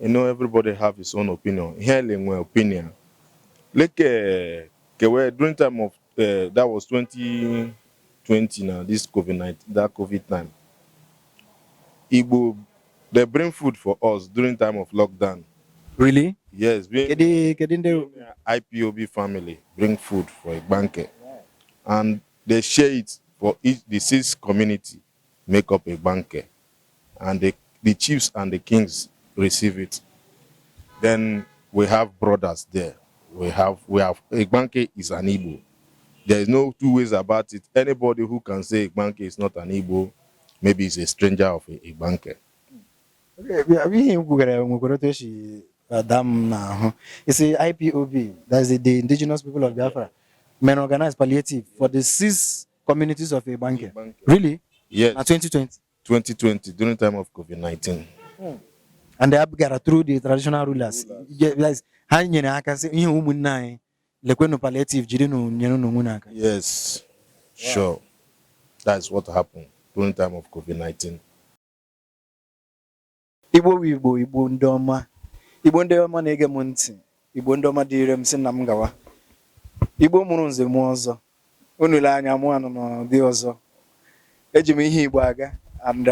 Everybody have his own opinion. Here nwe opinion. Like kewe during time of that was 2020 now, this COVID-19, that COVID time. Igbo, they bring food for us during time of lockdown. Really? Yes, being Kedu ndị IPOB family bring food for Igbanke, and they share it for each the six community make up Igbanke, and the chiefs and the kings receive it. Then we have brothers there. We have Igbanke is an Igbo. There is no two ways about it. Anybody who can say Igbanke is not an Igbo, maybe is a stranger of Igbanke. Okay, ihe m kwugara nwekwara otu esi ada m n'ahụ. Isi IPOB, that's the Indigenous People of Biafra, men organize palliative for the six communities of Igbanke. Igbanke. Really? Yes. Na 2020? 2020, during time of COVID-19. And they gara through the traditional rulers. Yeah, like, ha nyere aka sị ihe ụmụnne anyị lekwenụ palliative jirinụ nyere n'onwe unu aka. Yes, sure. That's what happened during time of COVID-19. Igbo bụ Igbo, Igbo ndị ọma, Igbo ndị ọma na-ege m ntị, Igbo ndị ọma dịịrị m sị na m gawa. Igbo mụrụ nze mụọ ọzọ, unu lee anya mụ anọ n'ụdị ọzọ. Eji m ihe Igbo aga and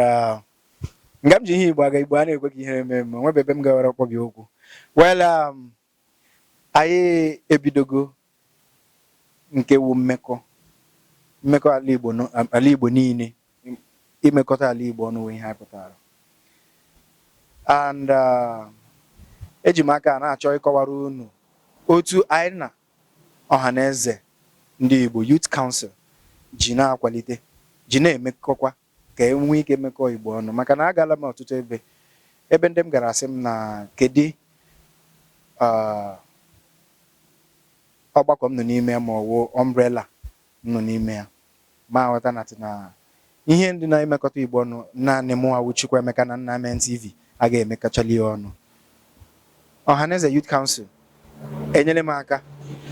nga m ji ihe Igbo aga, Igbo a na-ekwe ka ihere mee m nwebe ebe m gawara ọkpọbi okwu. Well, anyị ebidogo nke wu mmekọ ala Igbo ala Igbo niile, imekọta ala Igbo ọnụ wụ ihe anyị pụtara. And eji m aka na-achọ ịkọwara unu otu anyị na Ọhaneze Ndị Igbo Youth Council ji na-akwalite, ji na-emekọkwa ka e nwee ike mekọọ Igbo ọnụ, maka na agala m ọtụtụ ebe, ebe ndị m gara asị m na kedu ọgbakọ m nọ n'ime ya ma ọ wụ umbrella m nọ n'ime ya, ma ghọta na ihe ndị na-emekọta Igbo ọnụ, naanị mụ awụ Chukwuemeka na Nna Men TV agaghị emekọchali ya ọnụ. Ọhaneze Youth Council enyere m aka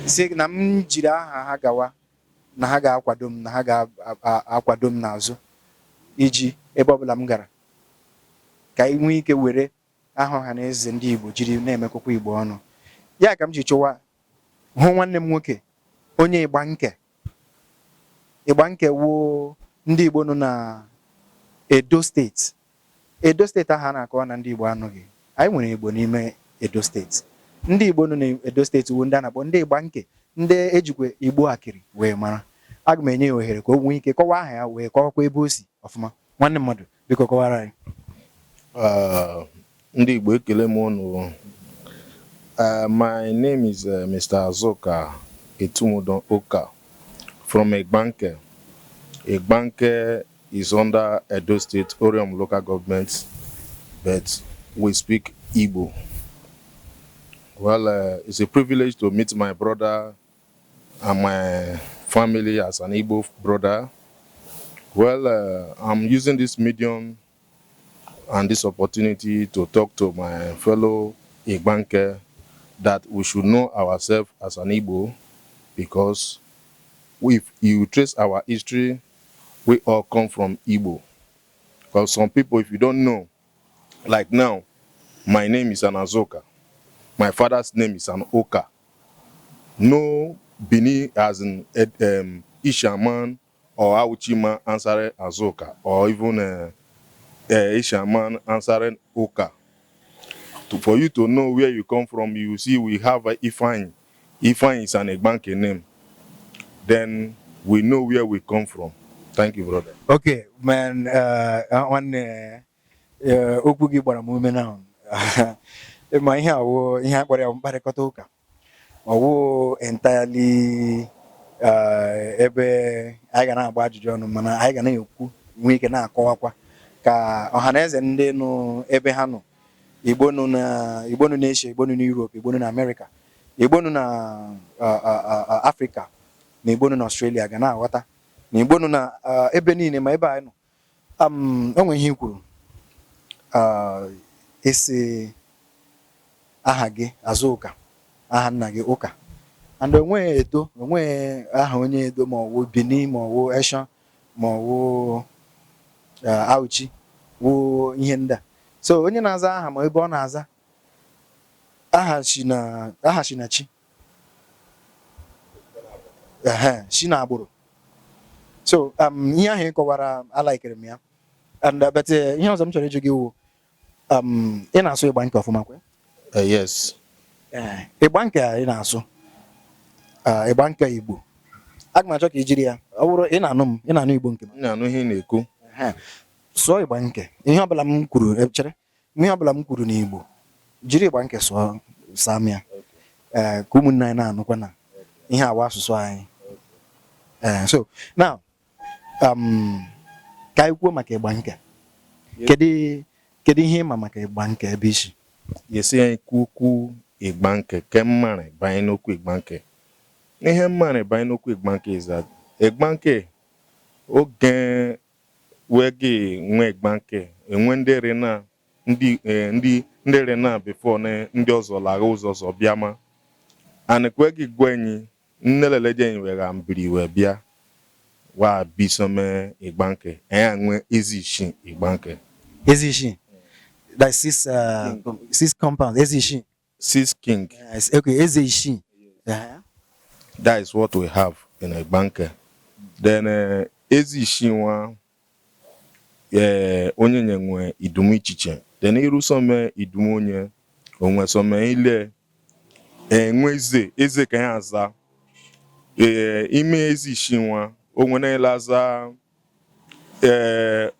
si na m jiri aha ha gawa, na ha ga-akwado m, na ha ga-akwado m n'azụ iji ebe ọbụla m gara ka anyị nwee ike were aha Ọhaneze Ndị Igbo jiri na-emekọkwa Igbo ọnụ. Ya ka m ji chụwa hụ nwanne m nwoke onye Igbanke. Igbanke wụ ndị Igbo nọ na Edo Steeti. Edo Steeti ahụ a na-akọwa na ndị Igbo anọghị, anyị nwere Igbo n'ime Edo Steeti. Ndị Igbo nọ na Edo Steeti wụ ndị a na-akpọ ndị Igbanke, ndị ejikwa Igbo akịrị wee mara. Aga m enye ya ohere ka o nwee ike kọwaa aha ya wee kọwakwa ebe o si ọfụma. Nwanne mmadụ, biko kọwara anyị. Ndị Igbo, ekele m unu. My name is Mr. Azuka Etumudon Oka from Igbanke. Igbanke is under Edo State, Orhionmwon Local Government, but we speak Igbo. Well, it's a privilege to meet my brother and my family as an Igbo brother. Well, I'm using this medium and this opportunity to talk to my fellow Igbanke that we should know ourselves as an Igbo, because if you trace our history, we all come from Igbo. Because some people, if you don't know, like now, my name is an Azuka. My father's name is an Oka. No Bini as in Ishan or Auchi man answering Azuka, or even Ishan man answering Oka. For you to know where you come from, you see we have a Ifeanyi. Ifeanyi is an Igbanke name. Then we know where we come from. Thank you, brother. Okay, man, nwanne, okwu gị gbara m ume na ma ihe awụ ihe a kpọrọ ya bụ mkparịkọta ụka, ọwụ entirely ebe anyị ga na-agba ajụjụ ọnụ, mana anyị ga na-ekwu, nwee ike na-akọwakwa ka ọha na eze ndị nọ ebe ha nọ, Igbo nọ na Igbo nọ n'Asia, Igbo nọ n'Europe, Igbo nọ na America, Igbo nọ na Africa na Igbo nọ na Australia ga na-aghọta na Igbo nọ na ebe niile ma ebe anyị nọ. O nwere ihe i kwuru, isi aha gị Azụka, aha nna gị Ụka, and onweghị Edo, onweghị aha onye Edo, ma ọ wụ Benin, ma ọ wụ Eshan, ma ọ wụ Auchi wụ ihe ndị a. So onye na-aza aha ma ebe ọ na-aza aha si na aha si na chi. Ehe, si na agbụrụ. So ihe ahụ ị kọwara alaikere m ya. And but ihe ọzọ m chọrọ ịjụ gị wụ, ị na-asụ Igbanke ọfụma kwe? Yes. Ee, Igbanke a ị na-asụ, Igbanke Igbo, aga m achọ ka i jiri ya, ọ bụrụ ị na-anụ m, ị na-anụ Igbo nke m. M na-anụ ihe ị na-ekwu. Ehe. Sụọ Igbanke, ihe ọbụla m kwuru, chere, ihe ọbụla m kwuru n'Igbo, jiri Igbanke sụọ saa m ya. Ee, ka ụmụnne anyị na-anụkwa na ihe awa asụsụ anyị. Ee, so now, ka anyị kwuo maka Igbanke. Kedu ihe ịma maka Igbanke ebe isi? Yesi anyị kwu okwu Igbanke ke mmarị banye n'okwu Igbanke. Ihe mmarị banye n'okwu Igbanke is that Igbanke oge wee gị nwee Igbanke enwe ndị rena ndị ndị rena before na ndị ọzọ lagha ụzọ ọzọ bịa ma and kwe gị gwa enyi nnelele enyi were mbiri wee bịa wa bisome Igbanke anyị nwe ezi ishi Igbanke. Ezi ishi, that's six, six compounds, ezi ishi. Six king. Yes, okay, eze ishi. That is what we have in Igbanke. Then ezi ishi nwa onye nye nwe idum ichiche. Then iru some idum onye onwe some ile enwe eze eze ka ya aza ime ezi ishi nwa onwe na ile aza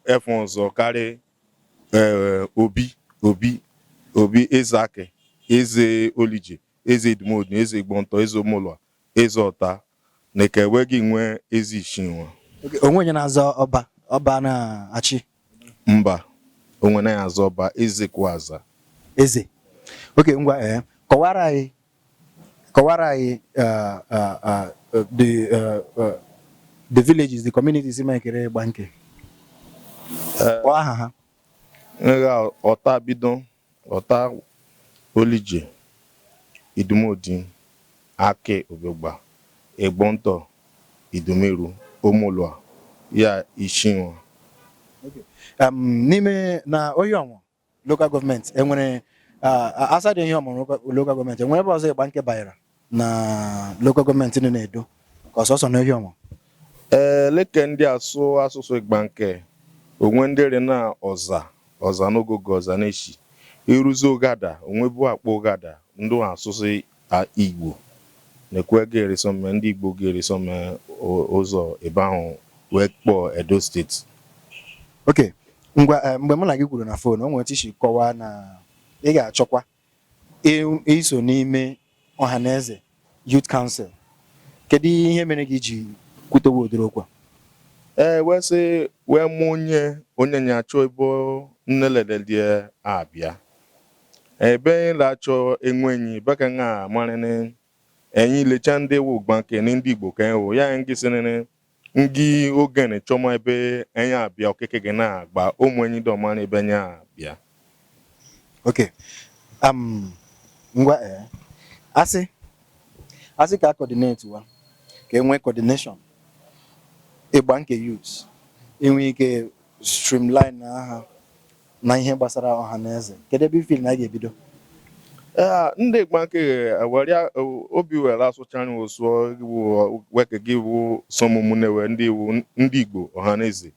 efe ọzọ karị obi obi obi eze akị, eze olije, eze idumodu, eze igbonto, eze omolua, eze ọta na ka enwe gị nwee ezi ishi nwa. Okay, onwe onye na-azọ ọba, ọba na-achị? Mba, onwe na ya azọ ọba, eze kwa aza. Eze. Okay, ngwa, kọwara anyị the villages, the communities mekere Igbanke. Kpọọ aha ha. Nga ọta bido ọta, olije, idumodi, akị, obiogba, egbonto, idumeru, omolua ya ishinwa. N'ime na Orhionmwon Local Government enwere, outside Orhionmwon Local Government, enwere ebe ọzọ Igbanke banyere na local government dị na-edo ka ọsọsọ na Orhionmwon? Ee, leke ndị asụ asụsụ Igbanke onwe ndị re na ọza ọza n'ogogo ọza na-eshi iruzi ụgada onwe bụ akpọ ụgada ndị asụsụ Igbo na-ekwe ga-eresome ndị Igbo ga-eresome ụzọ ebe ahụ wee kpọọ Edo Steeti. Ok, ngwa, mgbe mụ na gị kwuru na phone, o nwere otu isi kọwaa na ị ga-achọkwa iso n'ime Ọhaneze Youth Council. Kedu ihe mere gị ji kwutewe ụdịrị okwu a? Ee, wee sị wee mụ onye onye nya achọ ebe nnelele abịa ebe na-achọ enwe enyi beka nga amarịnị enyi lecha ndị wụ Igbanke na ndị Igbo ka ewu ya ngị sịrịnị ngị ogene chọma ebe enyi abịa okeke gị na-agba ụmụ enyi dọmarị ebe enyi abịa. Ok, ngwa, asị ka a coordinate wa, ka e nwee coordination Igbanke youth enwe ike streamline aha na ihe gbasara ọha na eze, kedu ebe i feel na a ga-ebido? Ee, ndị Igbanke were obi were asụchara osu weke gị wụ sọmụmụnewe ndị iwu ndị Igbo Ọhaneze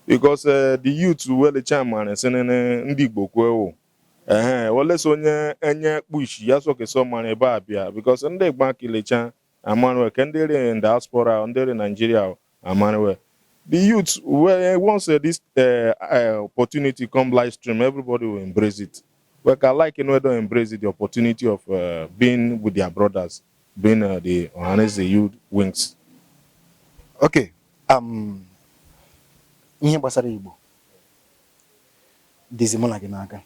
because the youth welecha mara sịnịnị ndị Igbo kwewo ehe wolesa onye enye kpushi ya sọkesọ mara ebe a bịa because ndị Igbanke lecha amaruwe ke ndị ri in diaspora, ndị ri Nigeria amaruwe the youth well. Once this opportunity come live stream, everybody will embrace it. We can like you don't embrace it, the opportunity of being with their brothers, being the Ohaneze youth wings. Ok, ihe gbasara Igbo dịzi mụ na gị n'aka.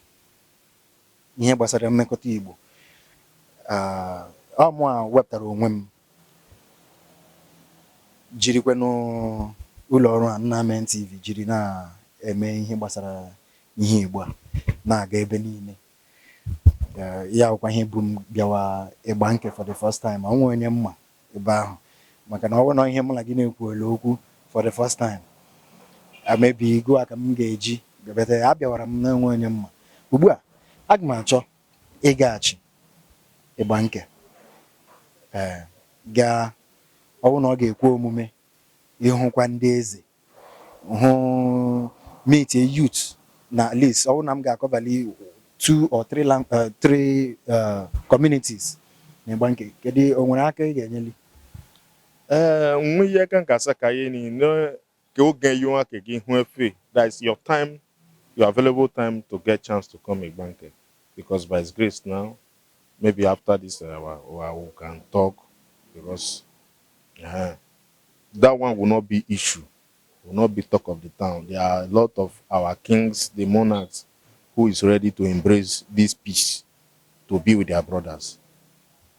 Ihe gbasara mmekọta Igbo, ọ mụ a wepụtara onwe m jirikwenụ ụlọ ọrụ a Nna TV jiri na-eme ihe gbasara ihe Igbo a na-aga ebe niile. Ya bụkwa ihe bu m bịawa Igbanke for the first time. Ọ nwe onye mma ebe ahụ maka na ọ bụrụ na ihe mụ na gị na-ekwuola okwu for the first time, maybe igu a ka m ga-eji bịabata abịawara m na-enwe onye mma. Ugbu a, aga m achọ ịgaghachi Igbanke, ee, gaa, ọ bụrụ na ọ ga-ekwe omume, ịhụkwa ndị eze, hụ, meet a youth na at least ọ bụrụ na m ga-acoverli two or three three communities na Igbanke. Kedu o nwere aka ị ga-enyeli? Ee, nwe ihe ka nkasa ka ihe ni no ke oge yi ke gị hụ efe. That is your time, your available time to get chance to come Igbanke, because by His grace now, maybe after this we can talk, because that one will not be issue, will not be talk of the town. There are a lot of our kings, the monarchs, who is ready to embrace this peace, to be with their brothers.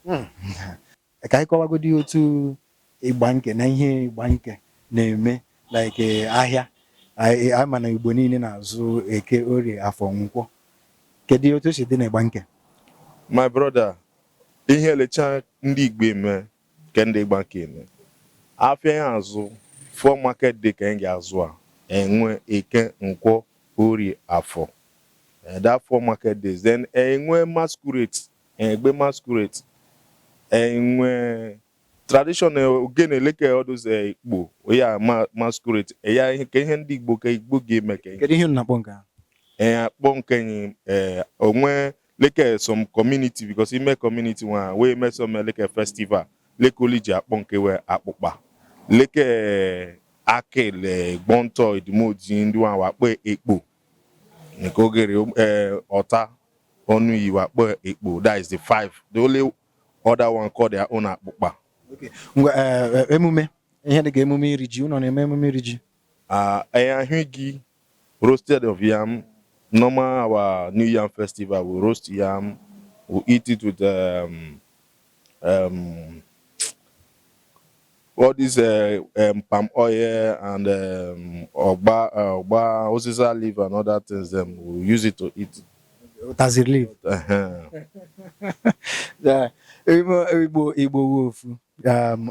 Ka anyị kọwagodi otu Igbanke na ihe Igbanke na-eme, like ahịa. Anyị ama na Igbo niile na-azụ Eke, Orie, Afọ, Nkwọ. Kedu otu o si dị na Igbanke? My brother, ihe lecha ndị Igbo eme ke ndị Igbanke eme. Afịa ya azụ, four market day ka anyị ga-azụ a enwe Eke, Nkwọ, Orie, Afọ. That four market days, then enwe masquerade, egbe masquerade, enwe tradition, ogene leke all those Igbo ya masquerade ya, ihe ka ihe ndị Igbo ka Igbo ga-eme ka Kedu ihe unu na-akpọ nke ahụ? Akpọ nke onwe leke some community, because ime community nwa wey eme some leke festival leke oli ji akpọ nke we akpụkpa leke akele gbọntọ idimoji ndị nwa wakpo ekpo nke ogere ọta ọnụ iyi wakpo ekpo. That is the five. The only other one called their own akpụkpa. Ngwa, emume, ihe dịka emume iri ji, unu na-eme emume iri ji? Ahụ gị, roasted of yam, normal our New Yam Festival. We roast yam, we eat it with all this palm oil and ogba, osisa leaf and other things. Them we use it to eat. Ụtazị leaf. Yeah, Igbo, Igbo wu ofu.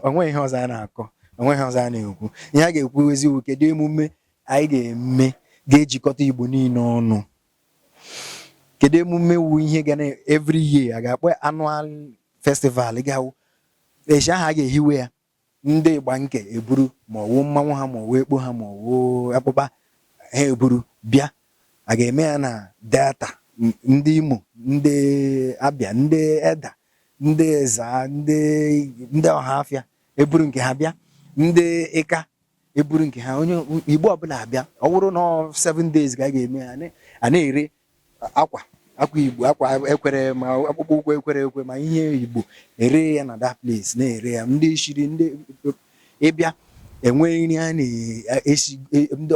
Onwe ihe ọzọ a na-akọ, onwe ihe ọzọ a na-ekwu. Ihe a ga-ekwu eziokwu, kedu emume anyị ga-eme ga-ejikọta Igbo niile ọnụ? Kedu emume wu ihe ga na every year a ga-akpọ annual festival ga-awụ echi ahụ a ga-ehiwe ya, ndị Igbanke eburu ma ọwụ mmanwụ ha, ma ọwụ ekpo ha, ma ọwụ akpụkpa ha eburu bịa? A ga-eme ya na Delta, ndị Imo, ndị Abịa, ndị Eda, ndị Eza, ndị Ọhafịa eburu nke ha bịa, ndị Ịka eburu nke ha, onye Igbo ọbụla abịa. Ọ bụrụ na ọ 7 days ka a ga-eme ya, a na-ere akwa, akwa Igbo, akwa ekwere, ma akpụkpọ ụkwụ ekwere ekwe, ma ihe Igbo, ere ya na that place, na-ere ya ndị shiri ndị ịbịa enwe nri a na-esi ndị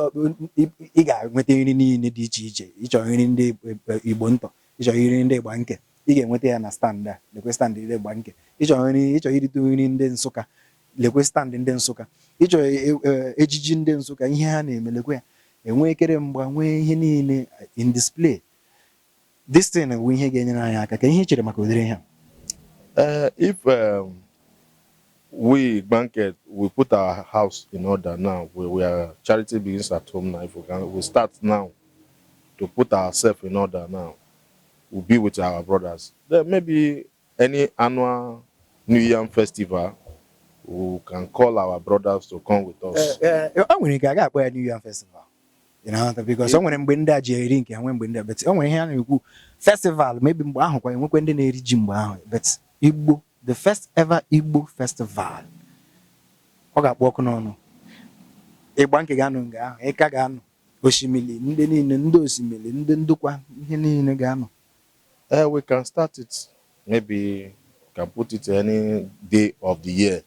ị ga-enweta nri niile dị iche iche. Ịchọ nri ndị Igbo ntọ, ịchọ nri ndị Igbanke, ị ga-enweta ya na stand a. Lekwe stand ndị Igbanke. Ịchọ nri, ịchọ irite nri ndị Nsụka, lekwe stand ndị Nsụka. Ịchọ ejiji ndị Nsụka, ihe ha na-eme, lekwe ya. Enwe ekere mgba, nwee ihe niile in display. This thing bụ ihe ga-enyere anyị aka. Ka ihe ị chere maka ụdịrị ihe a? If we Igbanke, we put our house in order now, we are charity begins at home now. If we can, we start now to put ourselves in order now, we'll be with our brothers. Then maybe any annual New Yam Festival, we can call our brothers to come with us. Ee, o nwere ike a ga-akpọ ya New Yam Festival. You know, because o nwere mgbe ndị a ji eri nke ha, nwee mgbe ndị a, but o nwere ihe a na-ekwu festival, maybe mgbe ahụ kwa enwekwe ndị na-eri ji mgbe ahụ. But Igbo, the first ever Igbo festival, ọ ga-akpọ ọkụ n'ọnụ. Igbanke ga-anọ nga ahụ, Ịka ga-anọ, Osimiri, ndị niile, ndị Osimiri, ndị ndụkwa, ihe niile ga-anọ. We can start it. Maybe we can put it any day of the year.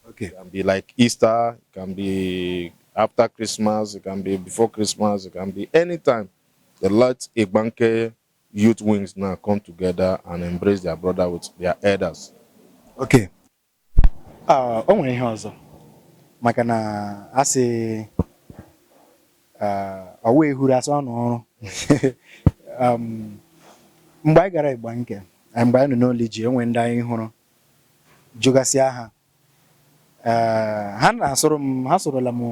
It can be like Easter, it can be after Christmas, it can be before Christmas, it can be anytime. The let Igbanke youth wings now come together and embrace their brother with their elders. Okay. Ah, o nwere ihe ọzọ, maka na a sị ọwa ehuru asọ n'ọrụ. Mgbe anyị gara Igbanke, mgbe anyị nọ n'Oli ji, enwe ndị anyị hụrụ jụgasịa ha. Ha na-asụrụ m, ha sụrụla m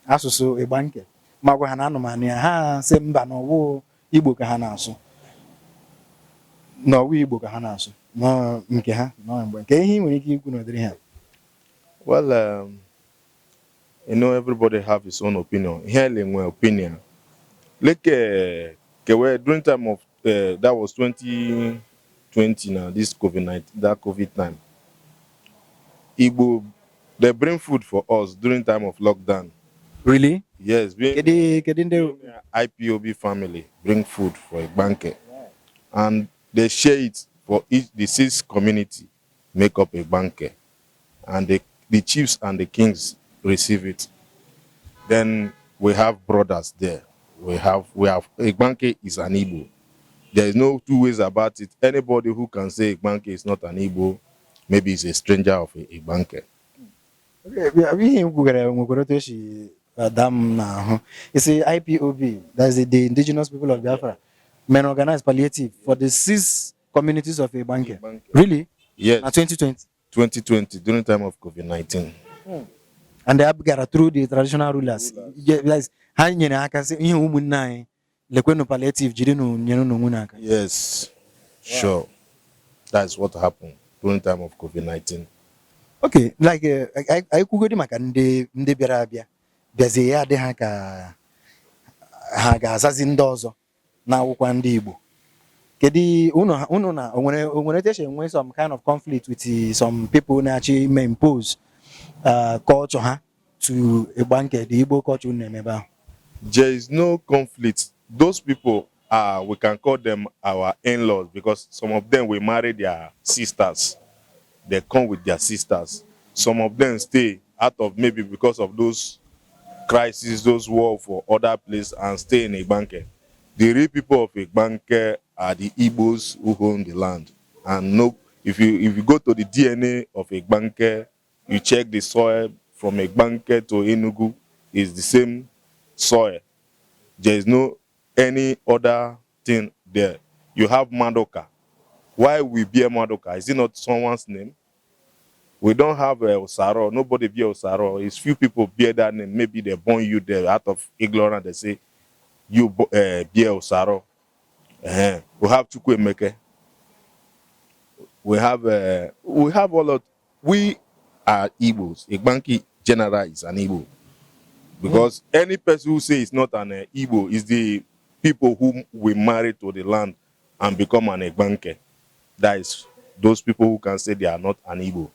asụsụ Igbanke, ma gwa ha na anụmanụ ya, ha sị mba, na ọwụ Igbo ka ha na-asụ. N'ọwa Igbo ka ha na-asụ nọọ nke ha nọọ mgbe nke ihe ị nwere ike ikwu n'ụdịrị ha. Well, everybody have his own opinion. Here, my opinion. Like, during time of that was 2020 now, this COVID-19, that COVID time. Igbo, they bring food for us during time of lockdown. Really? Yes, being Kedu ndị? IPOB family bring food for Igbanke, and they share it for each the six community make up Igbanke, and the chiefs and the kings receive it. Then we have brothers there. We have Igbanke is an Igbo. There is no two ways about it. Anybody who can say Igbanke is not an Igbo, maybe is a stranger of Igbanke. Okay, ihe m kwugara nwekwara otu esi ada m n'ahụ isi IPOB, that's the Indigenous People of Biafra, men organize palliative for the six communities of Igbanke. Igbanke. Really? Yes. Na 2020? 2020, during time of COVID-19. And they gara through the traditional rulers. Yeah, like, ha nyere aka sị ihe ụmụnne anyị lekwenụ palliative jirinụ nyere unu onwe unu aka. Yes, sure. That's what happened during time of COVID-19. Okay, like anyị kwugodi maka ndị bịara abịa bịazie ya adị ha ka ha ga-azazi ndị ọzọ na-awụkwa ndị Igbo. Kedu unu na o nwere etu esi enwe some kind of conflict with some people na-achọ ime impose culture ha to Igbanke, the Igbo culture unu na-eme ebe ahụ? There is no conflict. Those people are, we can call them our in-laws because some of them will marry their sisters. They come with their sisters. Some of them stay out of maybe because of those crises, those war for other place and stay in Igbanke. The real people of Igbanke are the Igbos who own the land. And no, if you go to the DNA of Igbanke, you check the soil from Igbanke to Enugu is the same soil. There is no any other thing there. You have Madoka. Why we bear Madoka? Is it not someone's name? We don't have a Osaro. Nobody bear Osaro. It's few people bear that name. Maybe they born you there out of ignorance. They say you bear Osaro. We have Chukwuemeke. We have all of we are Igbos. Igbanke general is an Igbo. Because any person who say it's not an Igbo is the people whom we marry to the land and become an Igbanke. That is those people who can say they are not an Igbo.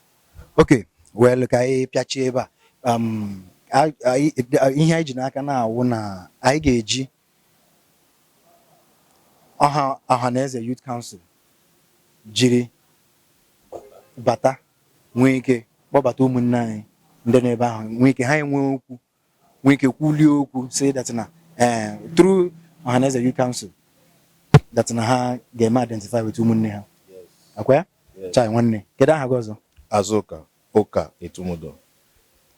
Okay, well, ka anyị pịachie ebe a. Ihe anyị ji n'aka na-awụ na anyị ga-eji ọha ọha na eze Youth Council jiri bata nwee ike kpọbata ụmụnne anyị ndị nọ ebe ahụ nwee ike ha enwee okwu nwee ike kwulie okwu say that na through Ọhaneze Youth Council that na ha ga-eme identify with ụmụnne ha akwa ya. Yes. Chai, nwanne, kedu aha gị ọzọ? Azuka Oka Etumudo.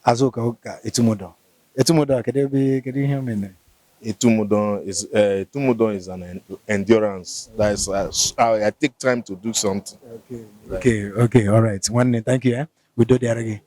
Azụka Ụka Etumudo. Etumudo, kedu ebe kedu ihe o mere? Etumudo is an endurance. That is, I take time to do something. Okay, all right, nwanne, thank you, eh? Udo dịara gị.